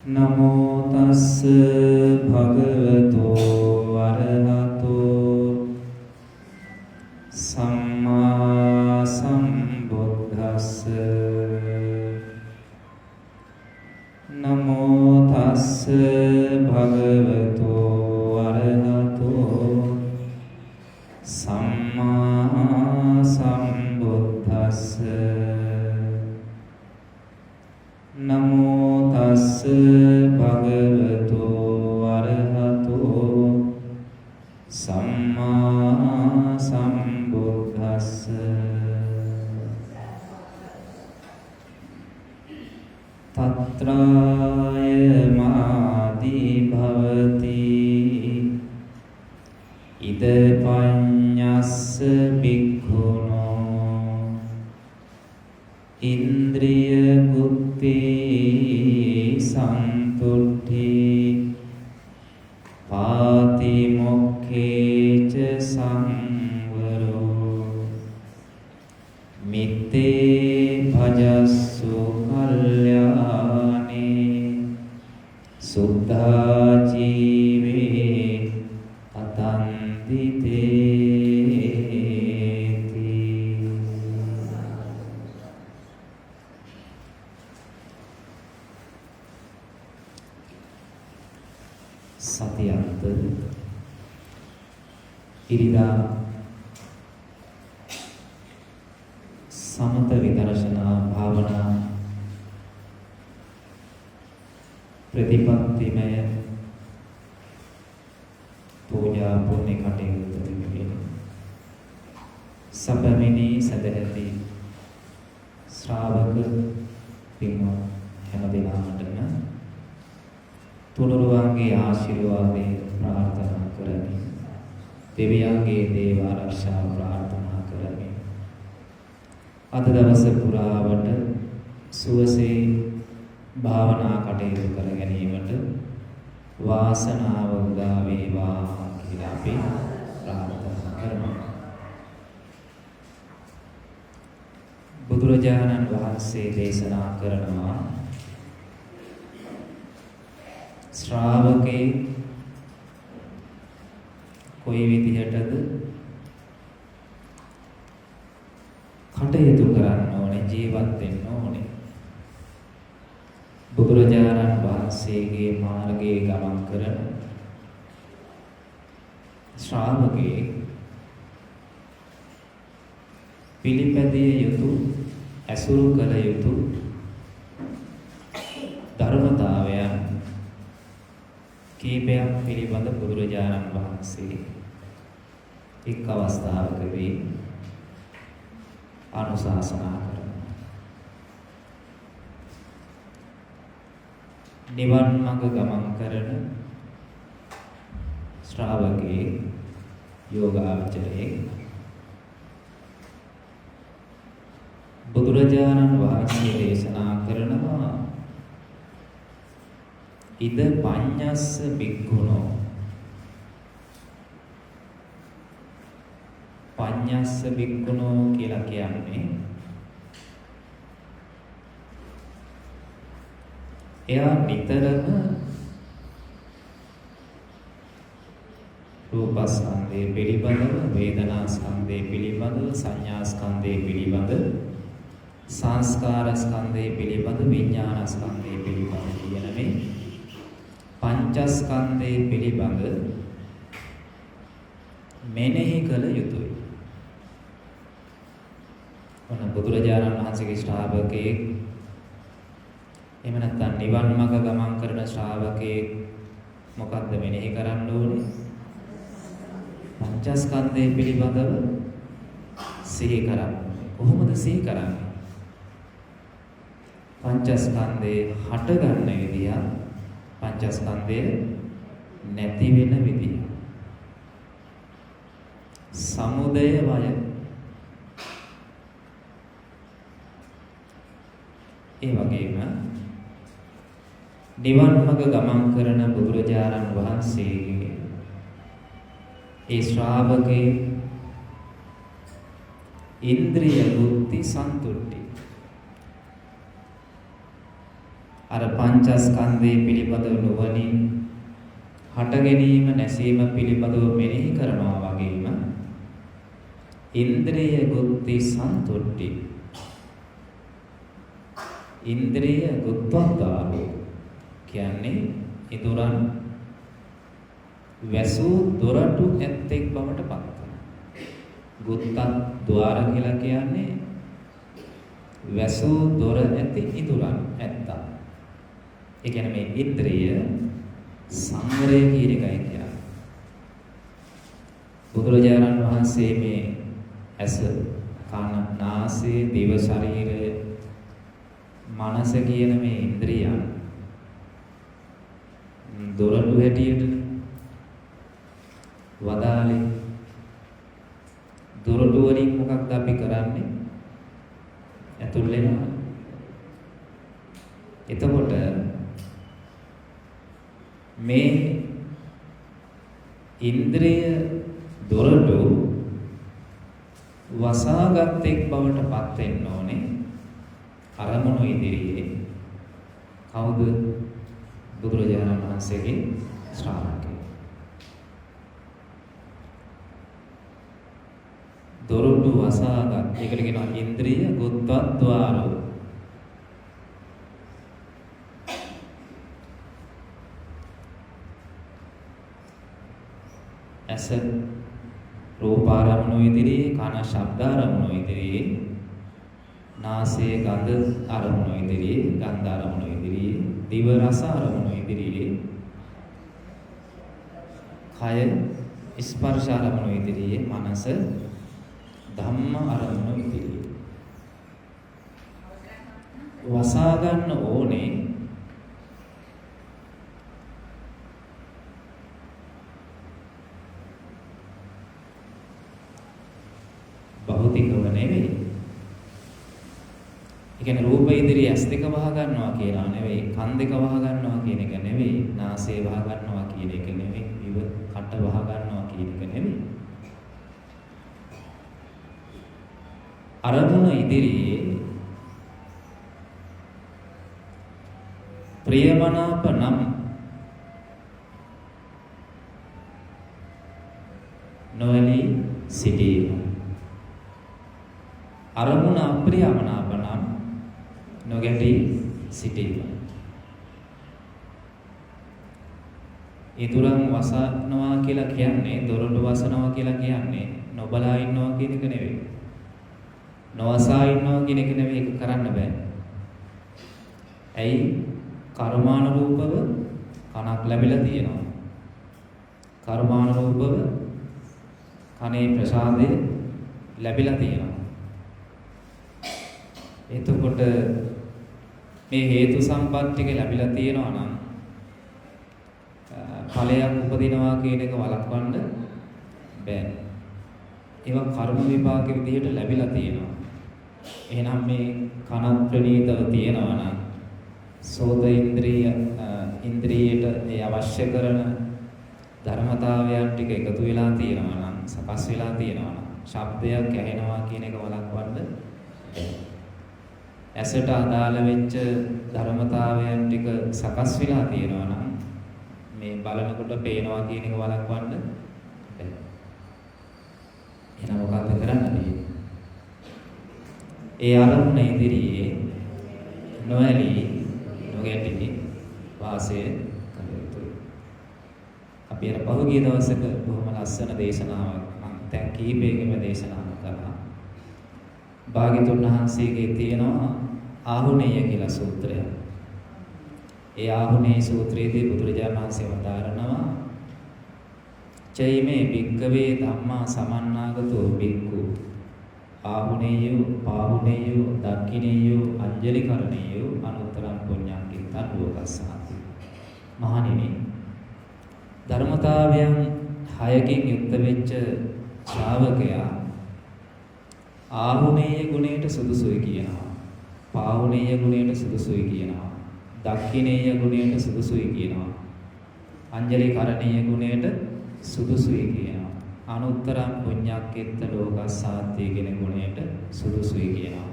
නමෝ තස්ස භගවතු අරහතෝ සම්මා සම්බුද්දස්ස. නමෝ තස්ස භගවතු අරහතෝ සම්මා සම්බුද්දස්ස. නමෝ තස්ස භගවතු අරහතෝ සම්මා සම්බුද්දස්ස. තත්‍රාය මාදී භවති ඉද පඤ්ඤස්ස බික්ඛුනෝ ඉන්ද්‍රිය ගුත්ති සන්තුට්ඨි පාතිමොක්ඛේ ච සංවරෝ මිත්තේ භජස්සු කල්යාණේ සුද්ධා ජීවේ අතන්දිතේති. සතියන්ත ඉරිදා සමත විදර්ශනා භාවනා ප්‍රතිපත්තිමය පූජා පුණ්‍ය කටයුතු වෙනුවෙන් සපමිනී සදැහැති ශ්‍රාවක පින්වත් හැම දෙනාටම තුනුරුවන්ගේ ආශිර්වාදය ප්‍රාර්ථනා කරමි. දෙවියන්ගේ දේව ආරක්ෂාව ප්‍රාර්ථනා කරමි. අද දවස පුරාවට සුවසේ භාවනා කටයුතු කර ගැනීමට වාසනාව උදා වේවා කියලා අපි ප්‍රාර්ථනා කරනවා. බුදුරජාණන් වහන්සේ දේශනා කරනවා ශ්‍රාවකේ කොයි විදිහටද කටයුතු කරන්න ඕනේ, ජීවත් වෙන්න ඕනේ. බුදුරජාණන් වහන්සේගේ මාර්ගයේ ගමන් කරන ශ්‍රාවකේ පිළිපැදිය යුතු, ඇසුරු කළ යුතු ධර්මතාවයන් කීපයක් පිළිබඳ බුදුරජාණන් වහන්සේ එක් අවස්ථාවකදී අනුශාසනා කරනවා. නිවන් මඟ ගමන් කරන ශ්‍රාවකේ යෝගාවචරයේ බුදුරජාණන් වහන්සේ දේශනා කරනවා ඉද පඤ්ඤස්ස බික්ඛුනෝ. පඤ්ඤස්ස බික්ඛුනෝ කියලා කියන්නේ එයා නිතරම රූපස්කන්ධය පිළිබඳව, වේදනාස්කන්ධය පිළිබඳව, සංඥාස්කන්ධය පිළිබඳ, සංස්කාරස්කන්ධය පිළිබඳ, විඥානස්කන්ධය පිළිබඳ කියන මේ පංචස්කන්ධය පිළිබඳ මෙනෙහි කළ යුතුයි. ඔන්න බුදුරජාණන් වහන්සේගේ ශ්‍රාවකයෙක්, එහෙම නැත්නම් නිවන් මඟ ගමන් කරන ශ්‍රාවකයෙක් මොකද්ද මෙනෙහි කරන්න ඕනේ? පංචස්කන්ධය පිළිබඳව සිහි කරන්න. කොහොමද සිහි කරන්නේ? පංචස්කන්ධේ හට ගන්න විදිය, පංචස්කන්ධය නැති වෙන විදිය, සමුදය වය. ඒ වගේම නිවන් මඟ ගමන් කරන බුදුරජාණන් වහන්සේගේ ඒ ශ්‍රාවකේ ඉන්ද්‍රිය බුද්ධි සන්තුට්ටි. අර පංචස්කන්ධය පිළිබඳව නුවණින් හට ගැනීම නැසීම පිළිබඳව මෙනෙහි කරනවා වගේම ඉන්ද්‍රිය ගුත්ති සන්තුට්ටි, ඉන්ද්‍රිය ගුත්වද්වාරෝ කියන්නේ ඉඳුරන් වැසූ දොරටු ඇත්තෙක් බවට පත් වෙනවා. ගුත්තත් ద్వාර කියලා කියන්නේ වැසූ දොර ඇති ඉඳුරන් ඇත්තා. ඒ කියන්නේ මේ ඉන්ද්‍රිය සංවරය කියන එකයි කියන්නේ. බුදුරජාණන් වහන්සේ මේ ඇස, කන, නාසය, දිව, ශරීරය, මනස කියන මේ ඉන්ද්‍රියන් දොරටු හැටියටනේ වදාලේ. දොරටු වලින් මොකක්ද අපි කරන්නේ? ඇතුල් වෙනවා. එතකොට මේ ඉන්ද්‍රිය දොරටු වසාගත් එක් බවට පත් වෙන්න ඕනේ අරමුණු ඉදිරියේ. කවුද? බුදුරජාණන් වහන්සේගේ ශ්‍රාවකයෝ. දොරටු වසාගත්, ඒකට කියනවා ඉන්ද්‍රිය ගුත්වද්වාරෝ. ඇස රූපාරමුණු ඉදිරියේ, කන ශබ්දාරමුණු ඉදිරියේ, නාසය ගඳ අරමුණු ඉදිරියේ, ගන්ධ අරමුණු ඉදිරියේ, දිව රස අරමුණු ඉදිරියේ, කය ස්පර්ශ අරමුණු ඉදිරියේ, මනස ධම්ම අරමුණු ඉදිරියේ වසා ගන්න ඕනේ. භෞතිකව නෙවෙයි. ඒ කියන්නේ රූප ඉදිරියේ ඇස් දෙක වහ ගන්නවා කියලා නෙවෙයි, කන් දෙක වහ ගන්නවා කියන එක නෙවෙයි, නාසය වහ ගන්නවා කියන එක නෙවෙයි, දිව කට වහ ගන්නවා කියන එක නෙවෙයි. අරමුණ ඉදිරියේ ප්‍රියමනාප නම් නොඇලී සිටීම, අරමුණ අප්‍රියමනාප නම් නොගැටී සිටීම. ඉදුරන් වසනවා කියලා කියන්නේ, දොරටු වසනවා කියලා කියන්නේ නොබලා ඉන්නවා කියන එක නෙවෙයි. නොවසා ඉන්නවා කියන එක නෙවෙයි. ඒක කරන්න බෑ. ඇයි? කර්මානුරූපව කනක් ලැබිලා තියෙනවා. කර්මානුරූපව කනේ ප්‍රසාදය ලැබිලා තියෙනවා. එතකොට මේ හේතු සම්පත් ටික ලැබිලා තියෙනවා නම් ඵලයක් උපදිනවා කියන එක වළක්වන්න බෑ. ඒවා කර්ම විපාක විදිහට ලැබිලා තියෙනවා. එහෙනම් මේ කනත් ප්‍රණීතව තියෙනවා නම් සෝත ඉන්ද්‍රියට ඒ අවශ්‍ය කරන ධර්මතාවයන් ටික එකතු වෙලා තියෙනවා නම්, සකස් වෙලා තියෙනවා නම්, ශබ්දයක් ඇහෙනවා කියන එක වළක්වන්න බෑ. ඇසට අදාළ වෙච්ච ධර්මතාවයන් ටික සකස් වෙලා තියෙනවා නම් මේ බලනකොට පේනවා කියන එක වළක්වන්න බෑ. එහෙනම් මොකද්ද කරන්න තියෙන්නේ? ඒ අරමුණ ඉදිරියේ නොඇලී නොගැටී වාසය කළ යුතුයි. අපි අර පහුගිය දවසක බොහොම ලස්සන දේශනාවක් මම දැන් කීපයකම දේශනාවක් කළා. භාග්‍යතුන් වහන්සේගේ තියෙනවා ආහුනේය කියලා සූත්‍රයක්. ඒ ආහුනේය සූත්‍රයේදී බුදුරජාණන් වහන්සේ වදාරනවා චෛමේ භික්ඛවේ ධම්මා සමන්නාගතෝ භික්ඛු ආහුනේයෝ පාහුනේයෝ දක්ඛිනේයෝ අංජලි කරණේයෝ අනුත්තරං පුඤ්ඤං කිත්තං ලෝකස්සාති. මහණෙනි, ධර්මතාවයන් හයකින් යුක්ත වෙච්ච ශ්‍රාවකයා ආහුනේය ගුණයට සුදුසුයි කියනවා, පාහුනේය ගුණයට සුදුසුයි කියනවා, දක්ඛිනේය ගුණයට සුදුසුයි කියනවා, අංජලි කරණීය ගුණයට සුදුසුයි කියනවා, අනුත්තරං පුඤ්ඤක්කෙත්ත ලෝකස්සාති කියන ගුණයට සුදුසුයි කියනවා.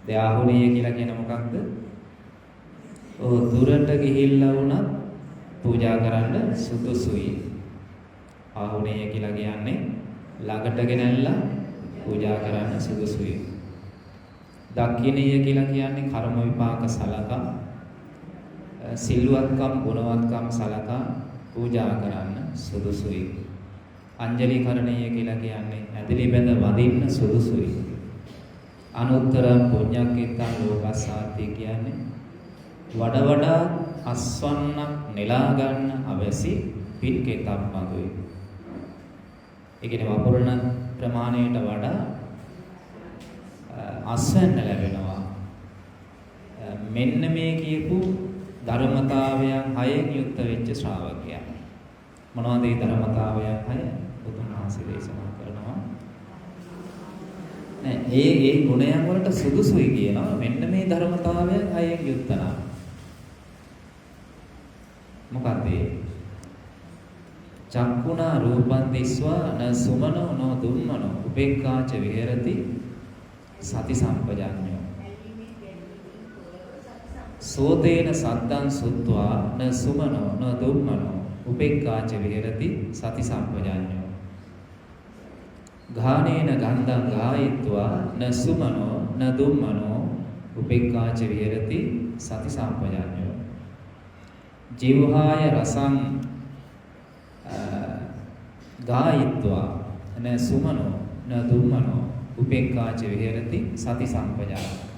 දැන් ආහුනේය කියලා කියන මොකක්ද? ඔව්, දුරට ගිහිල්ලා වුණත් පූජා කරන්න සුදුසුයි. ආහුණේය කියලා කියන්නේ ළඟට ගෙනල්ලා පූජා කරන්න සුදුසුයි. දක්ඛිනීය කියලා කියන්නේ කර්ම විපාක සලකා, සිල්වත්කම් ගුණවත්කම් සලකා පූජා කරන්න සුදුසුයි. අංජලි කරණීය කියලා කියන්නේ ඇදලි බැඳ වදින්න සුදුසුයි. අනුත්තර පුඤ්ඤක්කෙත්තං ලෝකස්සාති කියන්නේ වඩ වඩා අස්වන්නක් නෙලා ගන්න අවැසි පින් කෙතක් මధుයි. ඒ කියන්නේ වපුරන ප්‍රමාණයට වඩා අස්වැන්න ලැබෙනවා. මෙන්න මේ කියපු ධර්මතාවයන් හයෙන් යුක්ත වෙච්ච ශ්‍රාවකයා. මොනවද මේ ධර්මතාවයන් හය? බුදුන් වහන්සේ දේශනා කරනවා. නෑ, ඒ ඒ ගුණයන් වලට සුදුසුයි කියනවා මෙන්න මේ ධර්මතාවයන් හයෙන් යුක්ත නම්. මොකක්ද ඒ? චක්කුණා රූපං දිස්වා න සුමනෝ නෝ දුම්මනෝ උපේක්ඛාච විහෙරති සති සම්පජාඤ්ඤෝ. සෝතේන සද්දං සුත්වා න සුමනෝ න දුම්මනෝ උපේක්ඛාච විහෙරති සති සම්පජාඤ්ඤෝ. ගානේන ගන්ධං ගායිත්වා න සුමනෝ න දුම්මනෝ උපේක්ඛාච විහෙරති සති සම්පජාඤ්ඤෝ. ජීවහාය රසං ගායිත්වා න සුමනෝ න දුම්මනෝ උපේක්ඛාච විහෙරති සති සම්පජාඤ්ඤෝ.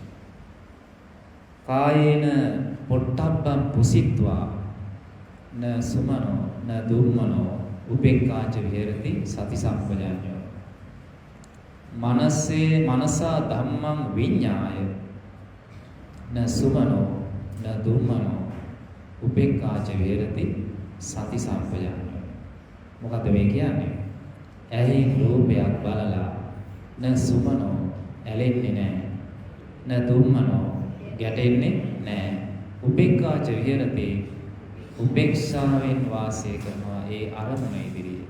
කායේන පොට්ටබ්බං පුසිත්වා න සුමනෝ න දුම්මනෝ උපේක්ඛාච විහෙරති සති සම්පජාඤ්ඤෝ. මනසේ මනසා ධම්මං විඤ්ඤාය න සුමනෝ න දුම්මනෝ උපේක්ඛාච විහෙරති සති සම්පජාඤ්ඤෝ. මොකද්ද මේ කියන්නේ? ඇහෙන් රූපයක් බලලා න සුමනෝ ඇලෙන්නේ නැහැ, න දුම්මනෝ ගැටෙන්නේ නැහැ, උපේක්ඛාච විහෙරති උපේක්ෂාවෙන් වාසය කරනවා ඒ අරමුණ ඉදිරියේ.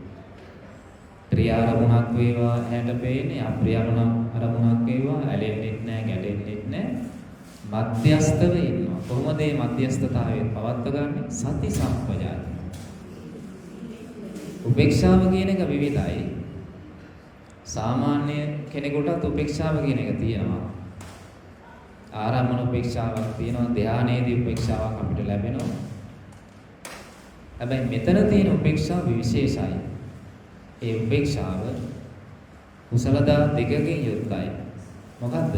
ප්‍රිය අරමුණක් වේවා ඇහැට පේන්නේ, අප්‍රිය අරමුණක් වේවා ඇලෙන්නෙත් නැහැ, ගැටෙන්නෙත් නැහැ, මධ්‍යස්තව ඉන්නවා. කොහොමද මේ මධ්‍යස්ථතාවය පවත්ව ගන්නේ? සති සම්පජාඤ්ඤෝ. උපේක්ෂාව කියන එක විවිධයි. සාමාන්‍ය කෙනෙකුටත් උපේක්ෂාව කියන එක තියෙනවා. ආරම්මන උපේක්ෂාවක් තියෙනවා, ධානයේදී උපේක්ෂාවක් අපිට ලැබෙනවා. හැබැයි මෙතන තියෙන උපේක්ෂාව විශේෂයි. ඒ උපේක්ෂාව කුසලදා දෙකකින් යුක්තයි. මොකද්ද?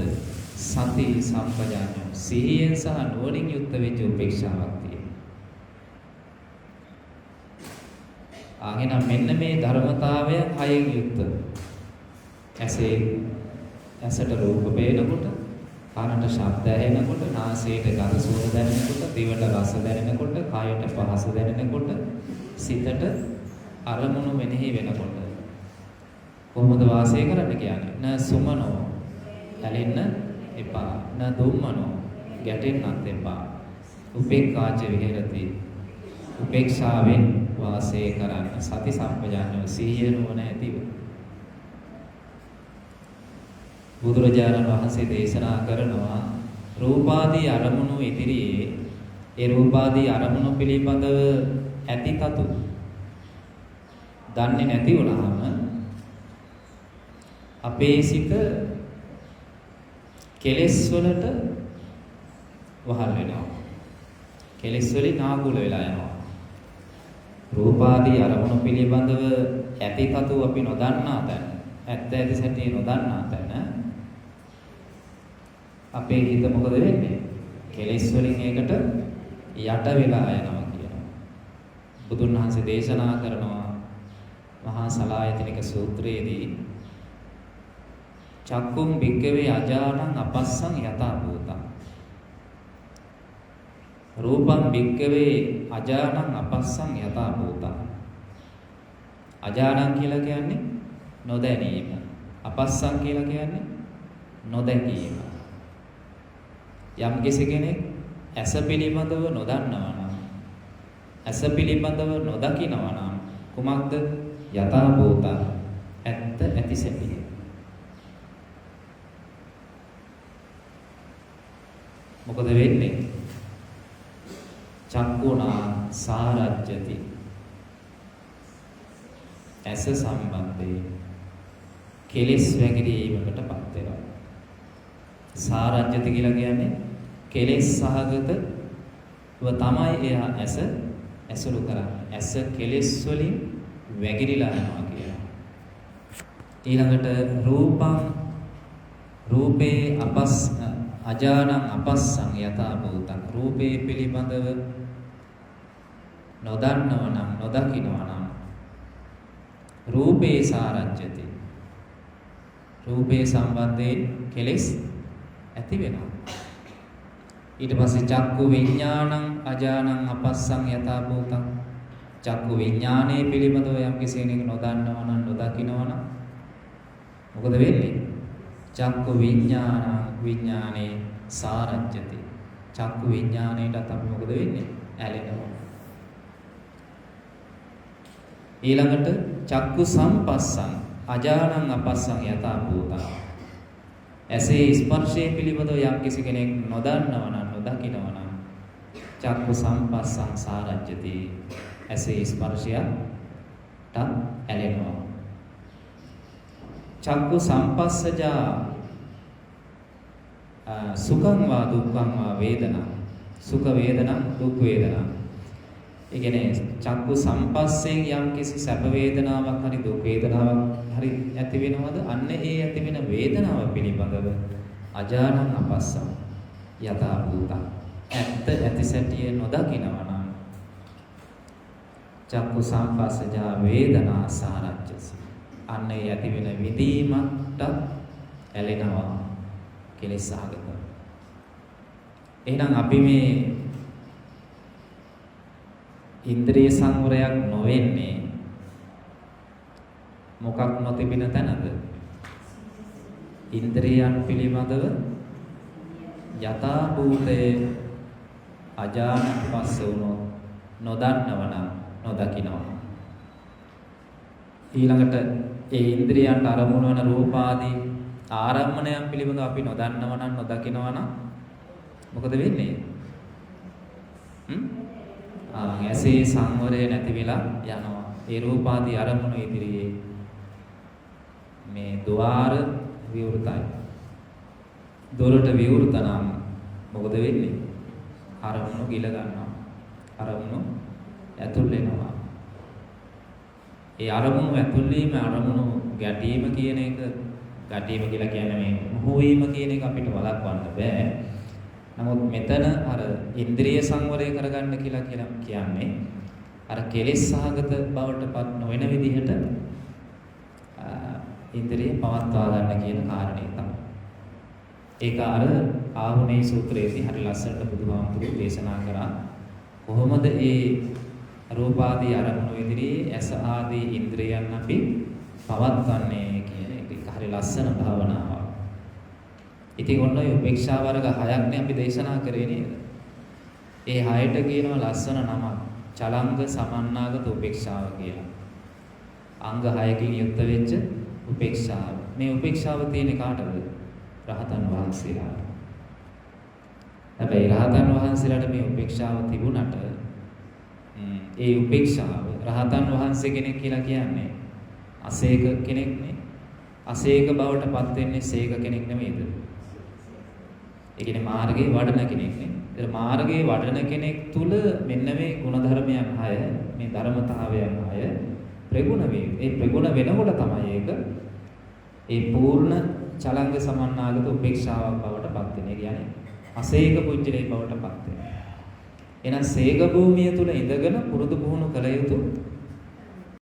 සති සම්පජාඤ්ඤෝ. සිහියෙන් සහ නුවණින් යුක්ත වෙච්ච උපේක්ෂාවක් තියෙනවා. ආගෙනම් මෙන්න මේ ධර්මතාවය හයෙන් යුක්ත. ඇසේ ඇසට රූප පේනකොට, කනට ශබ්ද ඇහෙනකොට, නාසයට ගඳ සුවඳ දැනෙනකොට, දිවට රස දැනෙනකොට, කයට පහස දැනෙනකොට, සිතට අරමුණු මෙනෙහි වෙනකොට කොහොමද වාසය කරන්න කියන්නේ? න සුමනෝ ඇලෙන්න එපා, න දුම්මනෝ ගැටෙන්නත් එපා, උපේක්ඛාච විහෙරති උපේක්ෂාවෙන් වාසය කරන්න, සති සම්පජාඤ්ඤෝ සිහිය නුවණ ඇතිව. බුදුරජාණන් වහන්සේ දේශනා කරනවා රූපාදී අරමුණු ඉදිරියේ ඒ රූපාදී අරමුණු පිළිබඳව ඇති තතු දන්නේ නැති වුණාම අපේ සිත කෙලෙස් වලට වහල් වෙනවා. කෙලෙස් වලින් ආකුල වෙලා යනවා. රූපාදී අරමුණු පිළිබඳව ඇති තතු අපි නොදන්නා තැන, ඇත්ත ඇති සැටි නොදන්නා තැන අපේ හිත මොකද වෙන්නේ? කෙලෙස් වලින් ඒකට යට වෙලා යනවා කියනවා. බුදුන් වහන්සේ දේශනා කරනවා මහා සලායතනික සූත්‍රයේදී චක්කුම් භික්කවේ අජානං අපස්සං යථා භූතං, රූපං භික්කවේ අජානං අපස්සං යථා භූතං. අජානං කියලා කියන්නේ නොදැනීම, අපස්සං කියලා කියන්නේ නොදැකීම. යම් කෙනෙක් ඇස පිළිබඳව නොදන්නවා නම්, ඇස පිළිබඳව නොදකිනවා නම් කුමක්ද? යථා භූතං, ඇත්ත ඇති සැටි. මොකද වෙන්නේ? චක්කුණා සාරජ්‍යති. ඇස සම්බන්ධයෙන් කෙලෙස් වැගිරීමකටපත් වෙනවා. සාරජ්‍යති කියලා කියන්නේ කෙලෙස් සහගතව තමයි එයා ඇස ඇසුරු කරන්නේ. ඇස කෙලෙස් වලින් වැగిරිලා යනවා කියනවා. ඊළඟට රූපං රූපේ අපස් අජානං අපස්සං යථා භූතං. රූපේ පිළිබඳව නොදන්නව නම් නොදකින්නව නම් රූපේ සාරජ්‍යති. රූපේ සම්බන්ධයෙන් කෙලෙස් ඇති වෙනවා. ඊට පස්සේ චක්කු විඥානං අජානං අපස්සං යථා භූතං. චක්කු විඥානයේ පිළිබඳව යම් කිසි කෙනෙක් නොදන්නව නම් නොදකින්නව නම් මොකද වෙන්නේ? චක්කු විඥානං විඥානේ සාරජ්‍යති. චක්කු විඥාණයටත් අපි මොකද වෙන්නේ? ඇලෙනවා. ඊළඟට චක්කු සම්පස්සං අජානං අපස්සං යථා භූතං. ඇසේ ස්පර්ශය පිළිබඳව යම් කිසි කෙනෙක් නොදන්නව නම් නොදකින්නව නම් චක්කු සම්පස්සං සාරජ්‍යති. ඇසේ ස්පර්ශයටත් ඇලෙනවා. චක්කු සම්පස්සජා සුඛං වා දුක්ඛං වා වේදනා. සුඛ වේදනා දුක් වේදනා. ඒ කියන්නේ චක්කු සම්පස්සයෙන් යම් කිසි සැප වේදනාවක් හරි දුක් වේදනාවක් හරි ඇති වෙනවද? අන්න ඒ ඇති වෙන වේදනාව පිළිබඳව අජානං අපස්සං යථා භූතං. ඇත්ත ඇති සැටිය නොදකිනවා නම් චක්කු සම්පස්සජා වේදනා සාරජ්‍යසි. අන්න ඒ ඇති වෙන විඳීමට ඇලෙනවා කෙලෙස් සහගතව. එහෙනම් අපි මේ ඉන්ද්‍රිය සංවරයක් නොවෙන්නේ මොකක් නොතිබෙන තැනද? ඉන්ද්‍රියන් පිළිබඳව යථා භූතයේ අජාන පස්ස වුණොත් නොදන්නව නම් නොදකිනවා. ඊළඟට ඒ ඉන්ද්‍රියන්ට අරමුණු වන රූප ආදී ආරම්මණයන් පිළිබඳව අපි නොදන්නව නම් නොදකිනවා නම් මොකද වෙන්නේ? ඇසේ සංවරය නැති වෙලා යනවා. ඒ රූපාදී අරමුණු ඉදිරියේ මේ ద్వාර විවෘතයි. දොරට විවෘත නම් මොකද වෙන්නේ? අරමුණු ගිල ගන්නවා. අරමුණු ඇතුල් වෙනවා. ඒ අරමුණු ඇතුල් වීම අරමුණු ගැටීම කියන එක, ගැටීම කියලා කියන්නේ මේ මොහු වීම කියන එක අපිට වළක්වන්න බෑ. නමුත් මෙතන අර ඉන්ද්‍රිය සංවරය කරගන්න කියලා කියන්නේ අර කෙලෙස් සහගත බවට පත් නොවන විදිහට ඉන්ද්‍රිය පවත්වා ගන්න කියන කාරණේ තමයි. ඒක අර ආහුනේ සූත්‍රයේදී හරි ලස්සනට බුදුහාමුදුරුවෝ දේශනා කරා. කොහොමද ඒ රූපාදී අරමුණු ඉදිරියේ ඇස ආදී ඉන්ද්‍රියන් අපි පවත්වන්නේ කියන එක. ඒක හරි ලස්සන භාවනාවක්. ඉතින් ඔන්න ඔය උපේක්ෂා වර්ග හයක් නේ අපි දේශනා කරේ නේද? ඒ හයට කියනවා ලස්සන නමක් චලංග සමන්නාගත උපේක්ෂාව කියලා. අංග හයකින් යුක්ත වෙච්ච උපේක්ෂාව. මේ උපේක්ෂාව තියෙන්නේ කාටද? රහතන් වහන්සේලාට. හැබැයි රහතන් වහන්සේලාට මේ උපේක්ෂාව තිබුණට ඒ උපේක්ෂාව රහතන් වහන්සේ කෙනෙක් කියලා කියන්නේ අසේක කෙනෙක් නේ. අසේක බවට පත් වෙන්නේ සේක කෙනෙක් නෙමෙයිද? ඒ කියන්නේ මාර්ගයේ වඩන කෙනෙක් නේ. ඒතර මාර්ගයේ වඩන කෙනෙක් තුල මෙන්න මේ ගුණධර්මයන් හය, මේ ධර්මතාවයන් හය ප්‍රගුණ වේ. ඒ ප්‍රගුණ වෙනකොට තමයි ඒක ඒ පූර්ණ චලංග සමන්නාගත උපේක්ෂාවක් බවට පත් වෙන්නේ. ඒ කියන්නේ අසේක පුජ්‍යලේ බවට පත් වෙනවා. එහෙනම් සේක භූමිය තුල ඉඳගෙන පුරුදු පුහුණු කළ යුතු